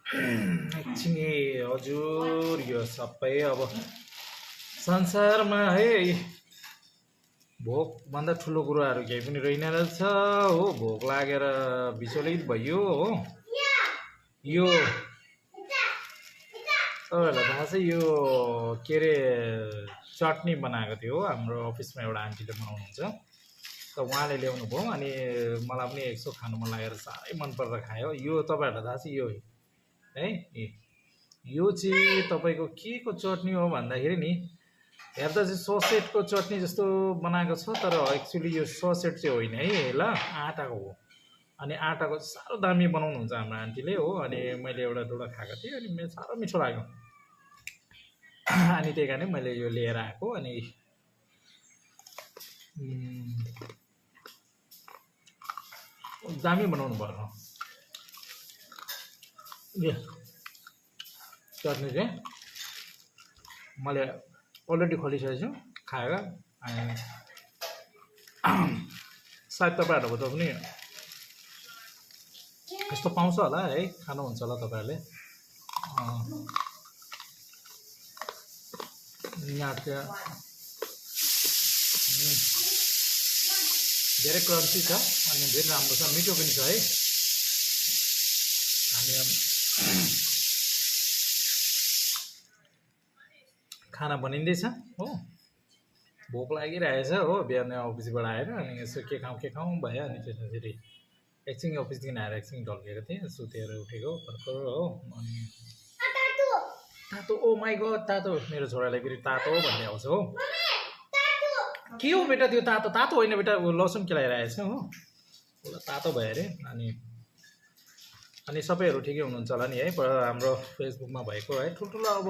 एकछिन हजुर यो सबै अब संसारमा है भोकभन्दा ठुलो कुराहरू केही पनि रहेन रहेछ हो। भोक लागेर विचलित भयो हो। यो तपाईँहरूलाई थाहा छ यो के अरे चटनी बनाएको थियो हाम्रो अफिसमा एउटा आन्टीले बनाउनुहुन्छ त उहाँले ल्याउनु भयो अनि मलाई पनि यसो खानु मन लागेर साह्रै मन परेर खायो। यो तपाईँहरूलाई थाहा छ यो है यो चाहिँ तपाईँको के को चटनी हो भन्दाखेरि नि हेर्दा चाहिँ ससेटको चटनी जस्तो बनाएको छ तर एक्चुअली यो ससेट चाहिँ होइन है ल आँटाको हो। अनि आँटाको साह्रो दामी बनाउनुहुन्छ हाम्रो आन्टीले हो। अनि मैले एउटा डोडा खाएको थिएँ अनि मेरो साह्रो मिठो लाग्यो अनि त्यही कारण मैले यो लिएर आएको। अनि दामी बनाउनु भएको चटनी चाहिँ मैले अलरेडी खोलिसकेको छु खाएर। अनि सायद तपाईँहरूको पनि यस्तो पाउँछ होला है खानुहुन्छ होला तपाईँहरूले। यहाँ धेरै क्रन्ची छ अनि धेरै राम्रो छ मिठो पनि छ है। हामी खाना बनिँदैछ हो। भोक लागिरहेछ हो बिहान अफिसबाट आएर अनि यसो के खाउँ भयो। अनि त्यसपछि एकछिन अफिसदेखि आएर एकछिन ढल्केको थिएँ सुतेर उठेको भर्खर हो। अनि तातो ओ माई गड तातो मेरो छोरालाई फेरि तातो भन्ने आउँछ हो। के हो बेटा त्यो तातो तातो होइन बेटा लसुन केलाइरहेछ हो तातो भयो अरे। अनि सबैहरू ठिकै हुनुहुन्छ होला नि है। हाम्रो फेसबुकमा भएको है ठुल्ठुलो अब